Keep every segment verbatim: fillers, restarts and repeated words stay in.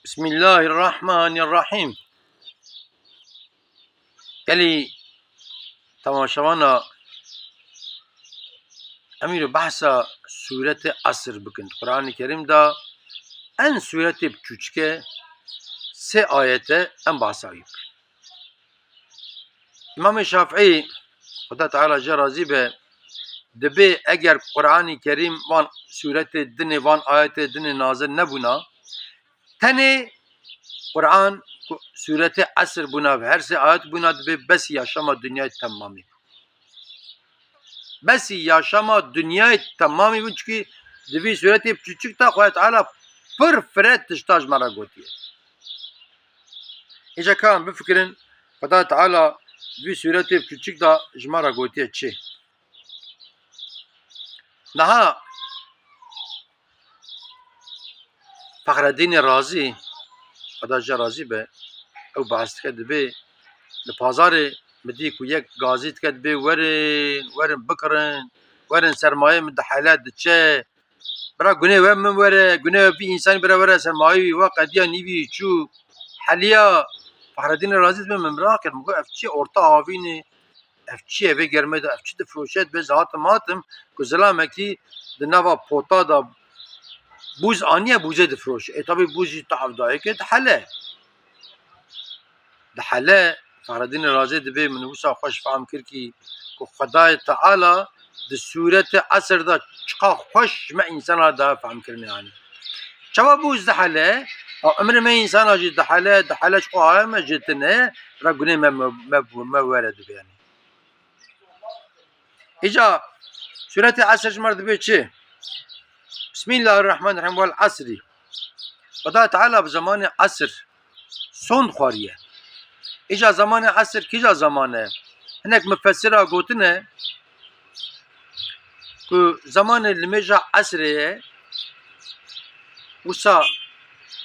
Bismillahirrahmanirrahîm. Gelî temaşevana, em îro behsa sûretê Esr bikin. Di Qur'anê Kerîm de en sûretê biçûçik e, sê ayet e, em behsa wî bikin. Îmamê Şafîî, Xweda Teala jê razî be, dibê eger Qur'anê Kerîm van sûretê dinê, van ayetê dinê nazil nebûna, tenê Qur'an ku sûretê Esr bûna ve, her sê ayet bûna, dibê besî yaşama dinyayê temamî bû. Besî yaşama dinyayê temamî bû, çikî di vî sûretê biçûçik de Xweda Teala pir fire tişta ji me re gotiye. Îca ka em bifikirin, Xweda Teala di vî sûretê biçûçik de ji me re gotiye çi? Niha Fexredînê Razî, Xweda jê razî be, ew behs dike, dibê li pazarê min dî ku yek gazî dike, dibê werin, werin bikirin, werin sermayê min dihele diçe. Bira gunê we min were, gunê we vî însanî bira were sermayê wî, we qediya nîvî çû heliya. Fexredînê Razî dibê min bira kir, min got ev çi orta avînê, ev çi ye vê germê de, ev çi difiroşe? Dibê ez hatim hatim ku zilamekî di nava pota de bûz aniye, bûzê difiroşe. Ê tabî bûz jî tu ev dayê ke dihele. Dihele, Fexredînê Razî dibê min wisa xweş fehm kir kî ku Xwedayê Teala di sûretê Esr de çiqa xweş ji me însana da fehm kirinê anî. Çawa bûz dihele? Ew emrê me însana jî dihele, dihele çiqa haya me jê tine, ra gunê me, me, me, me were dibê yanî. Îca sûretê Esr ji me re dibê çi? Bismillahirrahmanirrahîm, wal asrî. Xweda Teala bi zemanê Esr sond xwariye. Îca zemanê Esr kîja zeman e? Hinek mufessira gotine ku zemanê limêja Esrê ye, wisa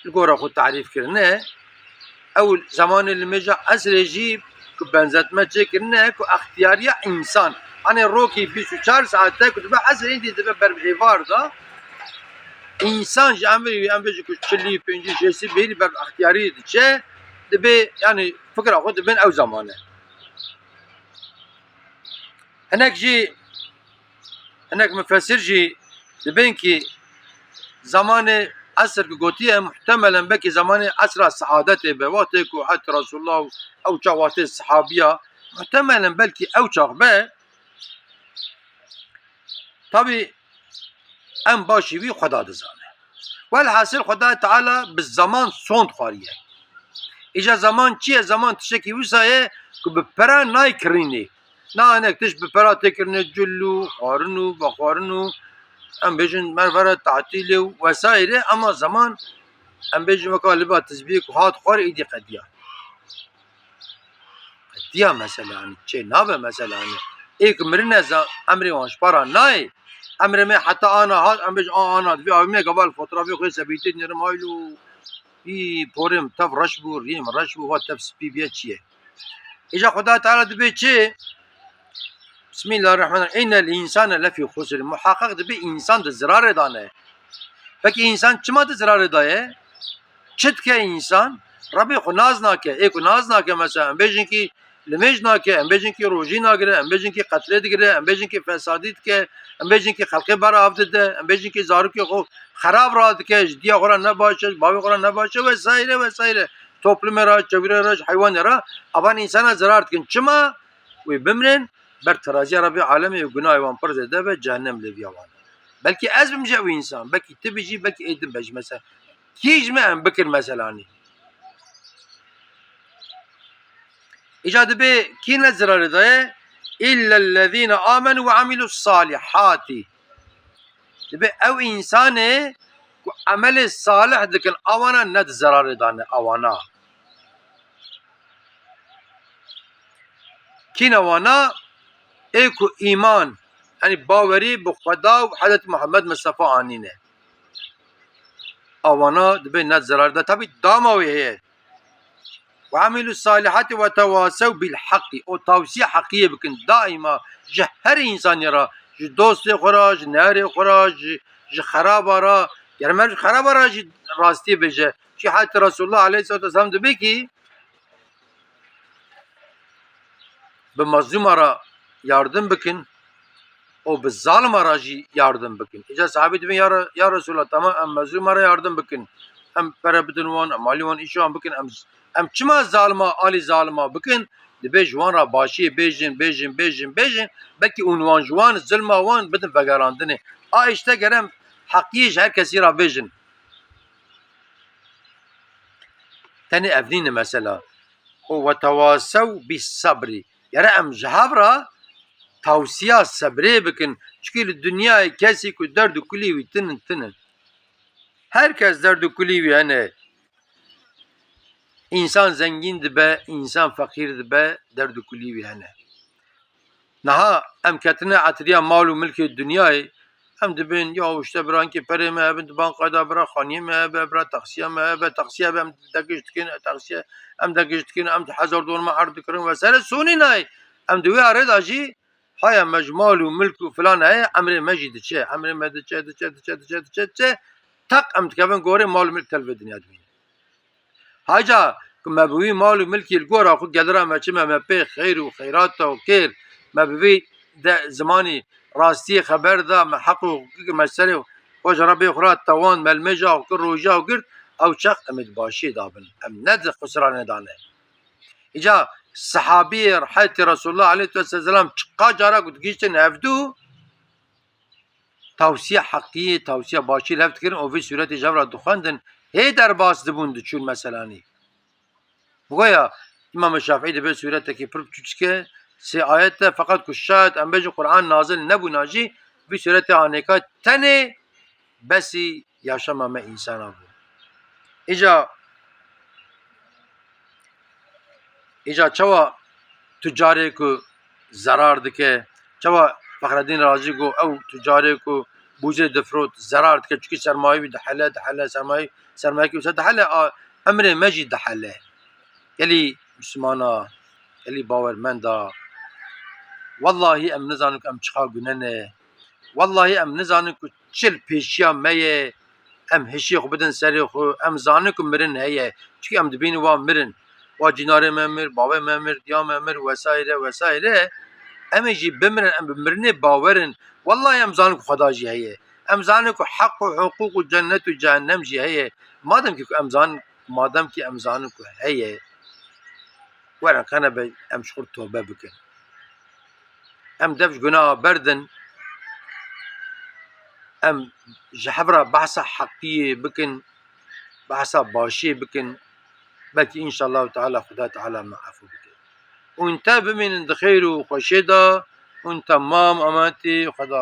li gora xwe tarîf kirine. Ew zemanê limêja Esrê jî ku benzetme çêkirine ku extiyariya însan, hanê rokî bîst û çar saet e ku dibe Esrê, îndî dibe ber bi êvar de. Însan ji em, em bêjin ku çilî, pêncî, şêstî bêrî ber bi extiyarî diçe, dibê, yanî fikra xwe dibin ew zaman e. Hinek jî, hinek mufessir jî dibên kî zemanê Esr ku gotiye, muhtemelen belkî zemanê Esra Seadetê be, wextê ku het Resulullah û ew çax wextê sehabiya, muhtemelen belkî ew çax be. Tabî em başî wî Xweda dizane. Welhasil Xweda Teala bi zeman sond xwariye. Îca zeman çi ye? Zeman tiştekî wisa ye ku bi pera nayê kirînê. Na hinek tişt bi pera tê kirine, cil û xwarin û vexwarin û em bêjin mervera tatîlê û wesaîrê, ama zeman em bêjin weka liba tizbiyê ku hat xwar, îdî qediya. Qediya mesela, yanî çê nabe mesela, yanî ê ku mirine za-, emrê wan ji para nayê. Emrê me heta ana hat, em bêjin a ana divê avî me gava li fotoğrafê xwe sebîtê nêrim haylo. Î porê min tev reş bû, riyê min reş bû, va tev spî bîye çi ye? Îca Xweda Teala dibê çi? Bismillahirrahmanirrahîm. Înnel însane lefî xusr. Muheqeq dibê însan di zirarê de ne. Pekî însan çima di zirarê de ye? Çi dike însan? Rebê xwe nas nake. Ê ku nas nake mesela, em bêjin kî limêj nake, em bêjin kî rojî nagire, em bêjin kî qetlê digire, em bêjin kî fesadî dike, em bêjin kî xelkê berav dide, em bêjin kî zarokê xwe xerab radike, ji diya xwe re ne baş e, ji bavê xwe re ne baş e, wesaîre, wesaîre. Toplumê re, çevrê re, ji heywanê re, evan însana zerar dikin. Çima? Wê bimrin, ber teraziya Rebê Alemê û gunahê wan pir zêde be, cehennem lêviya wan. Belkî ez bim jî ew însan, belkî tu bijî, belkî ê din be jî mesela. Kî ji me em bikir meselanî? Îca dibê kî ne zirarê daye? Îllellezîne amenu ve amilus salihati. Dibê ew însanê ku emelê salih dikin, awana ne di zerarê de ne, awana. Kî ne wana? Ê ku îman, yanî bawerî bi Xweda û Hezretî Muhammed Mistefa anîne. Awana dibê ne di zerarê de. Tabî dama wê heye. Ve amîlus salihati ve tewasew bil haqqi. O tavsiye heqiyê bikin. Daîma ji her însanê re, ji dostê xwe re, ji neyarê xwe re, ji, ji xeraba re, Ger merv ji xeraba re jî rastî bêje. Çi heta Resulullah aleyhissalatu vesselam dibe ki bi mazlûma re yardim bikin û bi zalima re jî yardim bikin. Îca sahabî dibin, ya Re-, ya Resulallah, tamam, em mazlûma re yardim bikin. Em pere bidin wan, em alî wan, îşê wan bikin. Em, em çima zalima, alî zalima bikin? Dibê ji wan re başiyê bêjin, bêjin, bêjin, bêjin. Belkî hûn wan ji wan, zilma wan bidin vegerandinê. A îşte gerem heqiyê ji her kesî re bêjin. Tenê ev nîne mesela. Û wetewasew bî sebrî. Yere em ji hev re tawsiya sebrê bikin. Çikî li dinyayê kesî ku derd û kulî wî tinin, tinin. Her kes derd û kulî wî hene. Însan zengîn dibe, însan feqîr dibe, derd û kulî wî hene. Niha em ketine etiriya mal û milkê dinyayê, em dibên, ya işte birankê perê me hebin, di banka de bira xaniyê me hebe, bira taksiya me hebe, taksiya hebe, em degiş dikin, taksiya, em degiş dikin, em hezar dolar me erd dikirin vesaire. Sonî nayê. Em di wê arê de jî, haya me ji mal û milk û filan heye, emrê me jî diçe, emrê me diçe, diçe, diçe, diçe, diçe, diçe, tak em dikevin gorê mal û milk tel vê dinya dibînin. Haca ku me bi wî mal û milkî li gora xwe gelira me çi me, me pê xeyr û xeyrata û kêr, me bi vî de zimanî rastiyê xeber da, me heq û hiqûqê me serê xwe ji Rebbê xwe re tewand, me li mêja xwe kir, roja xwe girt, ew çax em ê di başiyê de bin. Em ne di xusranê de ne. Îca sehabiyê rehetê Resulullah aleyhisselam çiqa cara ku digihîştin hevdû, tawsiya heqiyê, tawsiya başî li hev dikirin û vê sûretê ji hev re dixwendin, hê derbas dibûn, diçûn meselanî. Goya Îmam Şafîî dibê sûretekî pir biçûçik e, sê ayet e, feqet ku şayet em bêjin Quran nazil nebûna jî, vî sûretê anêka tenê besî yaşama me însana bû. Îca, îca çawa tucarê ku zerar dike, çawa Fexreddîn Razî got, ew tucarê ku bûzê difrot zerar dike, çikî sermayê wî dihele, dihele, sermayê, sermayekî wisa dihele, a, emrê me jî dihele. Gelî Mislimana, gelî bawermenda, wellahî em nizanin ku em çiqa gune ne. Wellahî em nizanin ku çi li pêşiya me ye, em hişê xwe bidin serê xwe, em zanin ku mirin heye. Çikî em dibînin wa mirin. Wa cînarê me mir, bavê me mir, diya me mir, vesaire, vesaire. Em ê jî bimirin, em bi mirinê bawer in. Wellahî em zanin ku Xweda jî heye. Em zanin ku heq û hiqûq û cennet û cehennem jî heye. Madem ki em zanin, madem ki em zanin ku heye, werin qene be em ji xwe tobe bikin. Em dev ji gunaha berdin, em ji hev re behsa heqiyê bikin, behsa başiyê bikin, belkî înşallahu teala Xuda teala me efû bike. Hûn te bimînin di xêr û xweşê de, hûn temam emanetî Xuda.